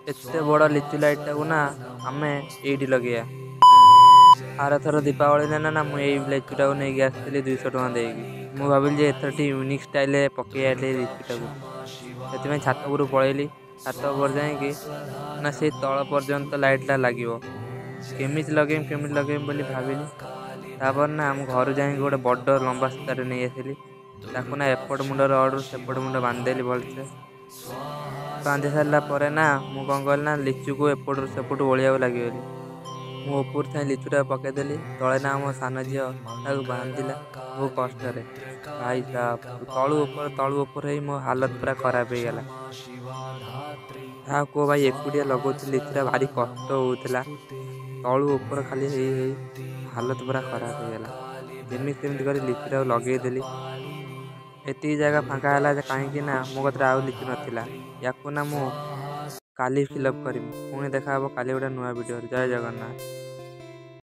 ଏତେ ବଡ଼ ଲିଚୁ ଲାଇଟ୍ଟାକୁ ନା ଆମେ ଏଇଠି ଲଗେଇବା। ଆରଥର ଦୀପାବଳିରେ ନା ମୁଁ ଏଇ ଲିଚୁଟାକୁ ନେଇକି ଆସିଥିଲି 200 ଟଙ୍କା ଦେଇକି। ମୁଁ ଭାବିଲି ଯେ ଏଥର ଟିକେ ୟୁନିକ୍ ଷ୍ଟାଇଲ୍ରେ ପକେଇବା ଟିକେ ଲିଚୁଟାକୁ, ସେଥିପାଇଁ ଛାତ ଉପରକୁ ପଳେଇଲି। ଛାତ ଉପରେ ଯାଇକି ନା ସେଇ ତଳ ପର୍ଯ୍ୟନ୍ତ ଲାଇଟ୍ଟା ଲାଗିବ, କେମିତି ଲଗେଇମି କେମିତି ଲଗେଇମି ବୋଲି ଭାବିଲି। ତାପରେ ନା ମୁଁ ଘରୁ ଯାଇକି ଗୋଟେ ବଡ଼ ଲମ୍ବା ସୂତାଟେ ନେଇ ଆସିଲି। ତାକୁ ନା ଏପଟ ମୁଣ୍ଡ ରଡ଼ରୁ ସେପଟ ମୁଣ୍ଡ ବାନ୍ଧିଦେଲି ଭଲସେ। ବାନ୍ଧି ସାରିଲା ପରେ ନା ମୁଁ କ'ଣ କଲି ନା ଲିଚୁକୁ ଏପଟରୁ ସେପଟୁ ଓଳିବାକୁ ଲାଗିଗଲି। ମୁଁ ଉପରୁ ଥାଇ ଲିଚୁଟା ପକେଇଦେଲି, ତଳେ ନା ଆମ ସାନ ଝିଅ ତାକୁ ବାନ୍ଧିଲା ବହୁ କଷ୍ଟରେ। ଭାଇ ସାହାବ, ତଳୁ ଉପର ତଳୁ ଉପର ହେଇ ମୋ ହାଲତ ପୁରା ଖରାପ ହେଇଗଲା। ଯାହା କୁହ ଭାଇ, ଏକୁଟିଆ ଲଗାଉଥିଲି ଲିଚୁଟା, ଭାରି କଷ୍ଟ ହେଉଥିଲା। ତଳୁ ଉପର ଖାଲି ହେଇ ହେଇ ହାଲତ ପୁରା ଖରାପ ହେଇଗଲା। ଯେମିତି ସେମିତି କରି ଲିଚୁଟାକୁ ଲଗେଇଦେଲି। ଏତିକି ଜାଗା ଫାଙ୍କା ହେଲା ଯେ, କାହିଁକି ନା ମୋ କତିରେ ଆଉ ଲିଚୁ ନଥିଲା। ୟାକୁ ନା ମୁଁ କାଲି ଫିଲ୍ଅପ୍ କରିବି। ପୁଣି ଦେଖା ହେବ କାଲି ଗୋଟେ ନୂଆ ଭିଡ଼ିଓରେ। ଜୟ ଜଗନ୍ନାଥ।